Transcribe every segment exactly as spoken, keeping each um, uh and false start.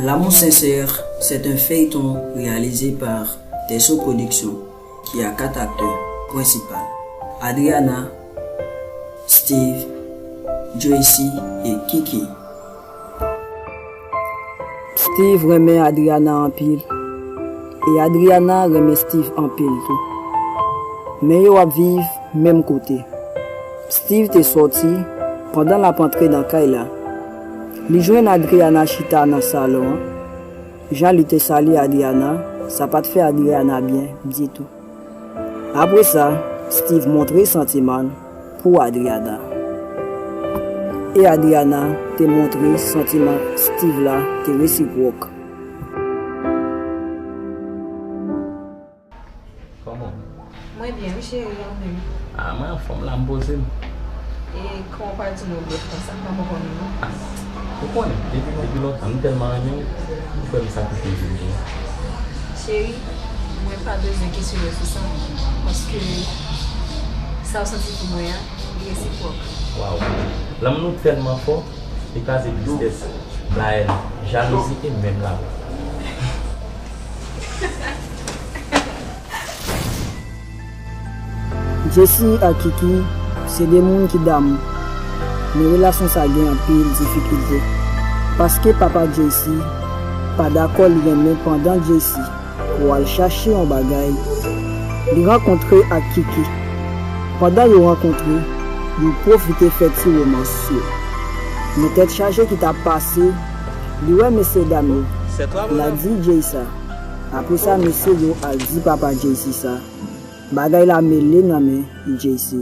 L'amour sincère, c'est un feuilleton réalisé par Terceau Production qui a quatre acteurs principaux, Adriana, Steve, Joyce et Kiki. Steve renmen Adriana anpil, e Adriana renmen Steve anpil tou. Men yo ap viv menm kote. Steve te sòti pandan l ap antre nan kay la. Li jwenn Adriana chita nan salon an. Jan li te salye Adriana, sa pa t fè Adriana byen ditou. Apre sa, Steve montre santiman l pou Adriana. E Adriana te montre santiman Steve la te resipwòk. Kòman? Mwen byen, wi, cheri, e ou menm? Ah, mwen anfòm la, m poze m. E kòman w pral di m w blòf konsa? M pa konprann ou non. Ah, ou konnen, depi, depi lontan, m tèlman renmen w, ou fè m sakrifiye vi m pou ou. Cheri, mwen pa bezwen kesyone w sou sa, paske sa w santi pou mwen an, li resipwòk. Waw! Lanmou nou tèlman fò, li kraze tristès, lahèn, jalouzi e menm lamò. Jesse ak Kiki se de moun ki damou, men relasyon sa gen anpil difikilte, paske papa Jesse pa dakò li renmen pandan Jesse pou al chache yon bagay, li rankontre ak Kiki. Pandan yo rankontre, yo pwofite fè ti womans yo. Men tèt chaje ki t ap pase, li wè mesye dam yo, l a di Jay sa. Apre sa, mesye yo al di papa Jesse sa. Bagay la mele nan men Jesse.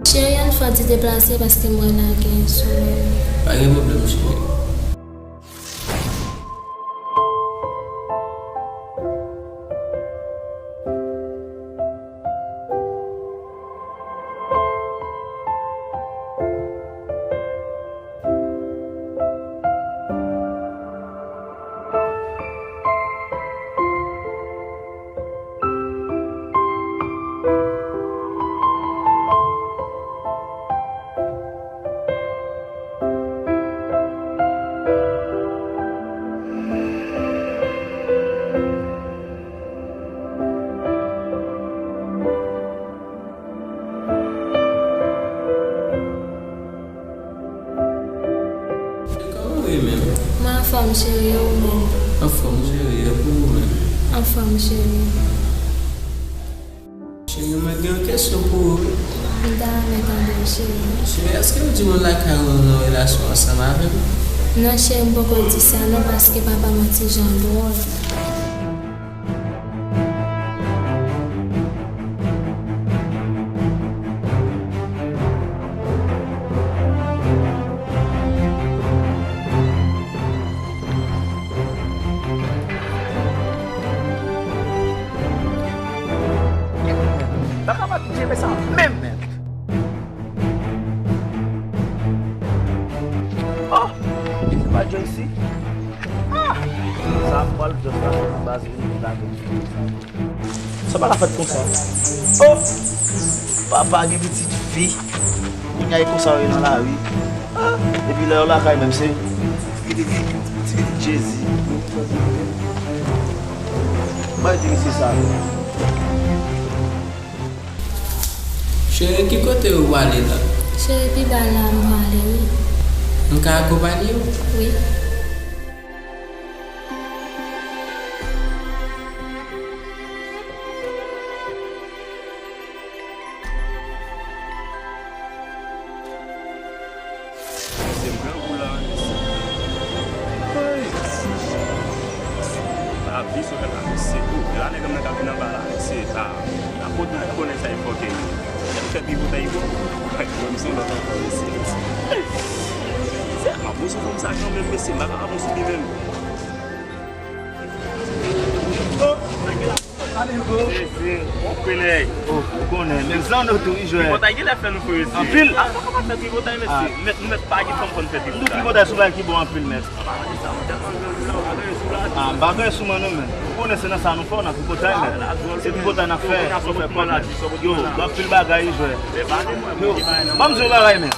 Cheri, ann fè ti deplase paske m wè la gen somèy. Pa gen pwoblèm, cheri. Kòman w ye menm? Mwen anfòm cheri, e ou menm? Anfòm cheri, e pou ou menm? Anfòm cheri. Cheri, mwen gen yon kesyon pou ou wi. M ta renmen tande w cheri. Cheri, èske w di moun lakay ou nan relasyon ansanm avè m? Non cheri, m poko di sa non paske papa m yon ti jan dwòl. Papa pa t djebe sa menm nèt. Oh! Se pa Joyce? Ah! Sa pral jòs la, baz, vin pou lage m. Sa pa ka fèt konsa. Oh! Papa gen pitit fi. Kounye a e konsa yo ye nan lari. Ah! Epi lè yo lakay menm se ti pitit, ti pitit Jezi. Bay ti mesye sa. Cheri, ki kote ou prale la? Cheri, pi ba la m prale wi. M ka akonpanye w? Wi. Se grangou la, mesye. Ay! Lavi sou la, mesye. Ou, la nèg nan ka vin anba la, mesye. A, a kote ou konnen sa e fòkè ye. Lè m fè pivotay, bon. Mwen, m se lòt ankò, mesye. Se, m ap bon sou fanm sa kanmenm, mesye. M pa ka bon sou li menm. Oh, nèg la. Mesye, bon frenèy. Oh, ou konnen, men zanno tou wi jwè. Tripotay genlè fè nou fè mesye. Anpil. A, sa pa fè tripotay mesye. Mèt, nou mèt pa gen fanm konn fè tripotay. Nou tripotay sou bagay ki bon anpil mèt. A, m pa gen sou mwen non men. Ou konnen se nan sa nou fò, nan tripotay mèt. Se tripotay n ap fè, nou fè kòb mèt. Yo, gen anpil bagay wi jwè. Yo, ban m di yon bagay men.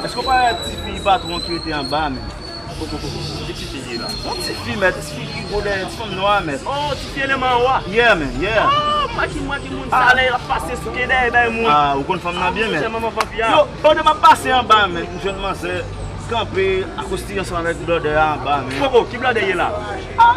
Èske w pa wè ti fi patwon ki rete anba, men? Ki ti fi ye la? Yon ti fi, mèt, ti fi ki gwo dèyè, ti fanm nwa, mèt. Oh, ti fi eleman an wa. Yeah, man, yeah. Oh, mwen ki, mwen ki moun sa lè l ap pase sou ke dèyè bay moun. Ah, ou konn fanm nan byen, mèt. Yo, pandan m ap pase anba, men, m jwenn manzè kanpe akostye ansanm avèk blòdè a anba, men. Koko, ki blòdè ye la? Ah,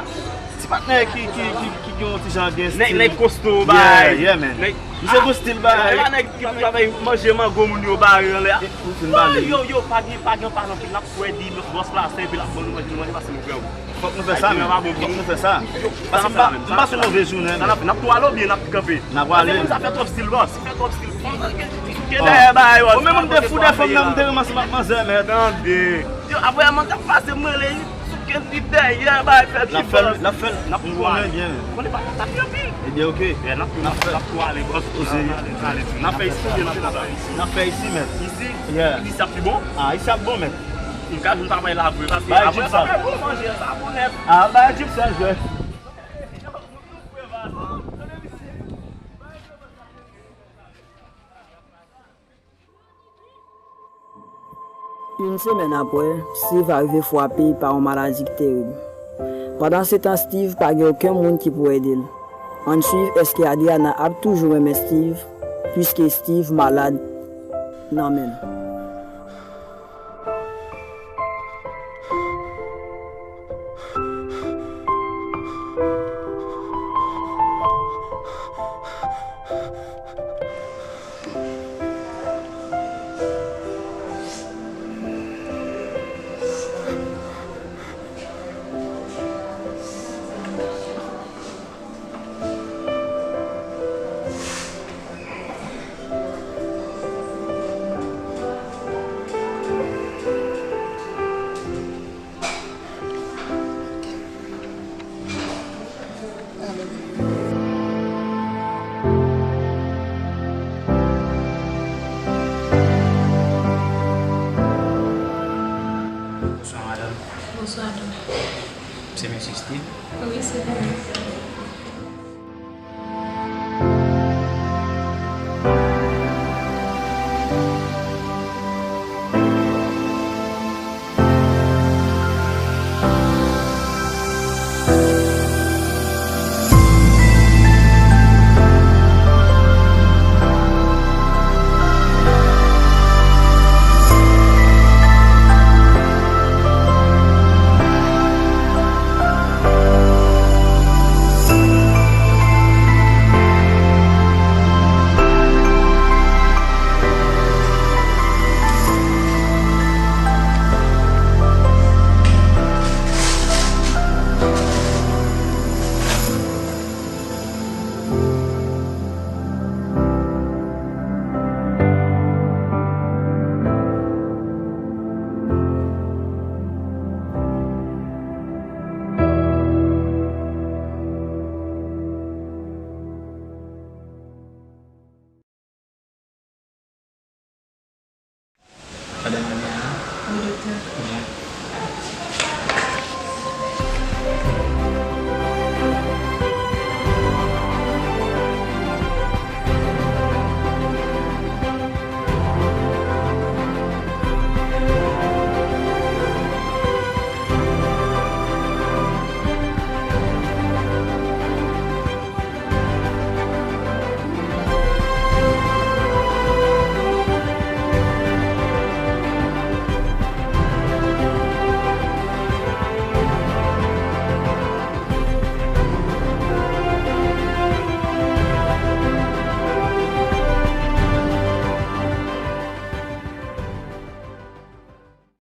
ti patnè ki, ki, ki, ki gen yon ti jan gen stil. Nèg, nèg kosto, bay. Yeah, yeah, man. Misye gon stil, bay. E pa nèg ki travay manje mango moun yo bare anlè a. Ou fin pale. Yo, yo, pa gen, pa gen palan ki l ap kwè di bòs la, se epi l ap ban nou manje, nou manje, pase nou frè. Fòk nou fè sa, men. Fòk nou fè sa. Paske m pa, m pa sou move jounen, men. N ap twale oubyen n ap kanpe? N ap pale. Paske moun sa fè twòp stil, bòs. Fè twòp stil. Ke dèyè bagay, bòs. Ou menm ou te fou de fanm nan, m te ranmase m ak manzè, mèt. Tande. Yo, apre manzè ap pase m rele, sou ke li dèyè bagay, fè l. L ap fè l, l ap fè l. N ap twale. Konnen pa kontak li anpil. Ebyen, oke. N ap, n ap twale, bòs. N ap fè isi, n ap fè sa. N ap fè isi, mèt. Isi? Yeah. Isi ap pi bon? Ah, isi ap bon, mèt. M ka jwenn travay la vre, paske bay apre sa, bon manje, sa bon nèt. Ah, bay Jip sa jwe. Yon semèn apre, Steve arive frape pa yon maladi ki terib. Pandansetan, Steve pa gen okenn moun ki pou ede l. Ann swiv èske Adriana ap toujou renmen Steve, piske Steve malad nan men l. Bonswa, madanm. Bonswa, doktè. Se mesye Steve? Wi, se li menm.